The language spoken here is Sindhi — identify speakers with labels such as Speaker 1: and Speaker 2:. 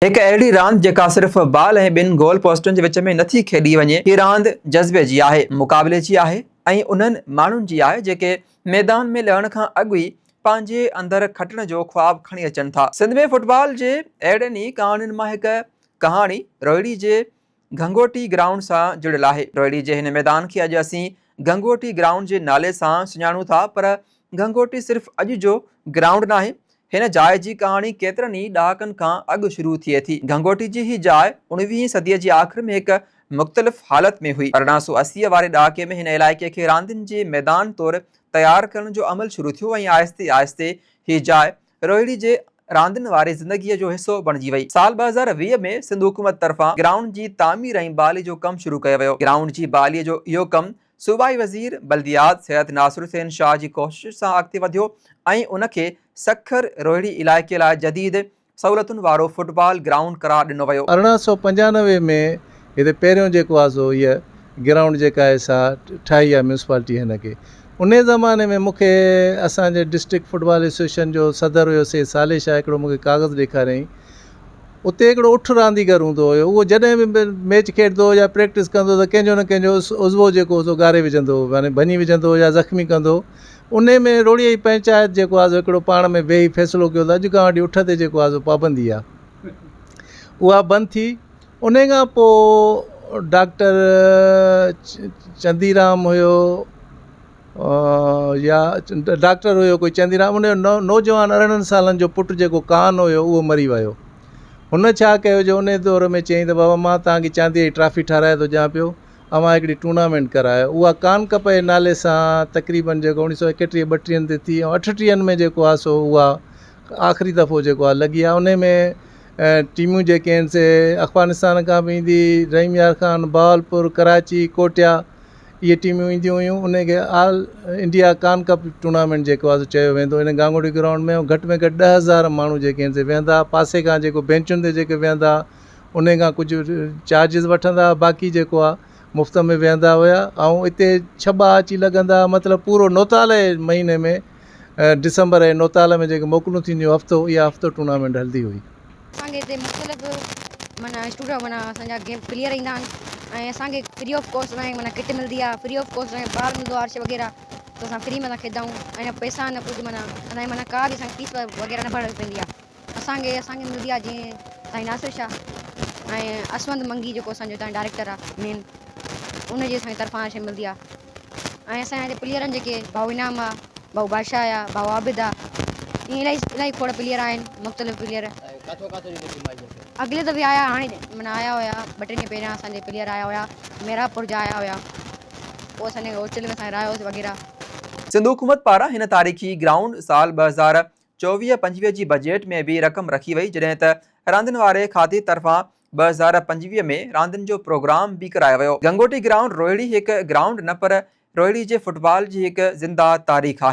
Speaker 1: هڪ اهڙي راند جيڪا صرف بال ۽ ٻن گول پوسٽن جي وچ ۾ نٿي کيڏي وڃي، هي راند جذبي جي آهي، مقابلي جي آهي ۽ انهن ماڻهن جي آهي جيڪي ميدان ۾ لهڻ کان اڳ ئي پنهنجي اندر کٽڻ جو خواب کڻي اچن ٿا. سنڌ ۾ فٽبال جي اهڙين ئي ڪهاڻين مان هڪ ڪهاڻي روهڙي جي گهنگهوٽي گرائونڊ سان جڙيل آهي. روهڙي جي هن ميدان کي اڄ اسين گهنگهوٽي گرائونڊ جي نالي سان سڃاڻون ٿا پر گهنگهوٽي صرف اڄ جو گرائونڊ ناهي هن جاء جي ڪهاڻي ڪيترن ئي ڏهاڪن کان اڳ شروع ٿئي ٿي. گهنگهوٽي جي هي جاء اڻويهين صديء جي آخر ۾ هڪ مختلف حالت ۾ هئي. 1880 واري ڏهاڪي ۾ هن علائقي کي راندين جي ميدان طور تيار ڪرڻ جو عمل شروع ٿيو ۽ آهستي آهستي هي جاء روهڙي جي راندين واري زندگيء جو حصو بڻجي وئي. سال 2020 ۾ سنڌ حڪومت طرفان گرائونڊ جي تعمير ۽ بحالي جو ڪم شروع ڪيو ويو. گرائونڊ جي بحالي جو اهو ڪم صوبائي وزير بلديات سيد ناصر حسين شاهه جي ڪوشش سان اڳتي وڌيو ۽ ان کي سکر روهڙي علائقي لاء جديد سهولتن وارو فٽبال گرائونڊ قرار ڏنو ويو.
Speaker 2: 1895 ۾ هتي پهريون جيڪو آهي سو هيء گرائونڊ جيڪا آهي سا ٺاهي آهي ميونسپالٽي هن کي انهي زماني ۾ مون کي اسان جي ڊسٽرڪٽ فٽبال ايسوسيئيشن جو صدر هيو سيد صالح شاهه هڪڙو مون کي ڪاغذ ڏيکاريائين اتي هڪڙو اٺ رانديگر هوندو هيو، اهو جڏهن به ميچ کيڏندو هو يا پريڪٽس ڪندو هو ته ڪنهن جو نه ڪنهن جو عضوو جيڪو هو سو ڳاري وجهندو هو يعني ڀڃي وجهندو هو يا زخمي ڪندو هو. انهي ۾ روڙيء جي پئنچائت جيڪو آهي سو هڪڙو پاڻ ۾ ويهي فيصلو ڪيو ته اڄ کان وٺي اٺ تي جيڪو آهي سو پابندي آهي اها بند ٿي. انهي کان پوء ڊاڪٽر چنديرام هيو. يا ڊاڪٽر هيو ڪوئي چنديرام ان جو نوجوان 18 سالن جو پٽ جيڪو ڪان هيو اهو مري ويو هن ڇا ڪيو جو ان دور ۾ چيائين ته بابا مان توهان کي چانديء جي ٽرافي ٺهرائي ٿو ڏيان پيو اوهان هڪڙي ٽورنامينٽ ڪرايو اها ڪان ڪپ جي نالي سان تقريبن جيڪو اوڻيهه سو ايڪٽيهه ٻٽيهن تي ٿي ۽ اٺٽيهن ۾ جيڪو آهي سو اها آخري دفعو جيڪو آهي لڳي آهي ان ۾ ٽيمون جيڪي آهن سي افغانستان کان به ايندي رحيم يار خان بهاولپور ڪراچي ڪوٽيا اهي ٽيمون اينديون هيون انهي کي آل انڊيا ڪان ڪپ ٽورنامينٽ جيڪو آهي سو چيو ويندو ان گانگوڙي گرائونڊ ۾ گهٽ ۾ گهٽ 10,000 ماڻهو جيڪي آهن سي ويهندا پاسي کان جيڪو بينچن تي جيڪي ويهندا انهي کان ڪجهه چارجز وٺندا باقي جيڪو آهي مفت ۾ ويهندا هيا ۽ اتي ڇٻا اچي لڳندا مطلب پورو نوتال جي مهيني ۾ ڊسمبر جي نوتال ۾ جيڪي موڪلون ٿينديون هفتو اها هفتو ٽورنامينٽ هلندي هئي.
Speaker 3: اسان کي هتي مختلف معنيٰ اسٽوڊنٽ معنيٰ اسان جا گيم پليئر ايندا آهن ۽ اسان کي فري آف ڪاسٽ اسان کي معنيٰ ڪٽ ملدي آهي فري آف ڪاسٽ اسان کي بال ملدو آهي هر شي وغيره ته اسان فري ۾ اسان کيڏندا آهيون ۽ نه پئسا نه ڪجهه معنيٰ اسان کي معنيٰ ڪا به اسان کي فيس وغيره نه ڀرڻي پوندي آهي اسان کي اسان کي ملدي آهي جيئن سائين ناصر شاهه ۽ اسوند منگي جيڪو اسان جو هتان ڊائريڪٽر آهي مين ان جي اسان کي طرفان هر شي ملدي آهي ۽ اسان جي هتي پليئرن جيڪي ڀائو انعام آهي ڀائو بادشاهه آهي ڀائو عابد آهي ائين الاهي الاهي کوڙ پليئر آهن مختلف پليئر.
Speaker 4: ۽ ڪاٿو ڪاٿو جي ٽيم آئي آهي.
Speaker 3: اڳلي دفعي آيا هاڻي معنيٰ آيا هيا ٻه ٽي ڏينهن پهريان اسان جي پليئر آيا هيا ميرانپور جا آيا هيا پوء اسان جي هاسٽل ۾ اسان رهايوسي وغيره.
Speaker 1: سنڌ حڪومت پاران هن تاريخي گرائونڊ سال 2024 25 جي بجيٽ ۾ به رقم رکي وئي جڏهن ته راندين واري کاتي طرفان 2025 ۾ راندين جو پروگرام به ڪرايو ويو. گنگوٽي گرائونڊ روهڙي هڪ گرائونڊ نه پر روهڙي جي فٽبال جي هڪ زنده تاريخ آهي.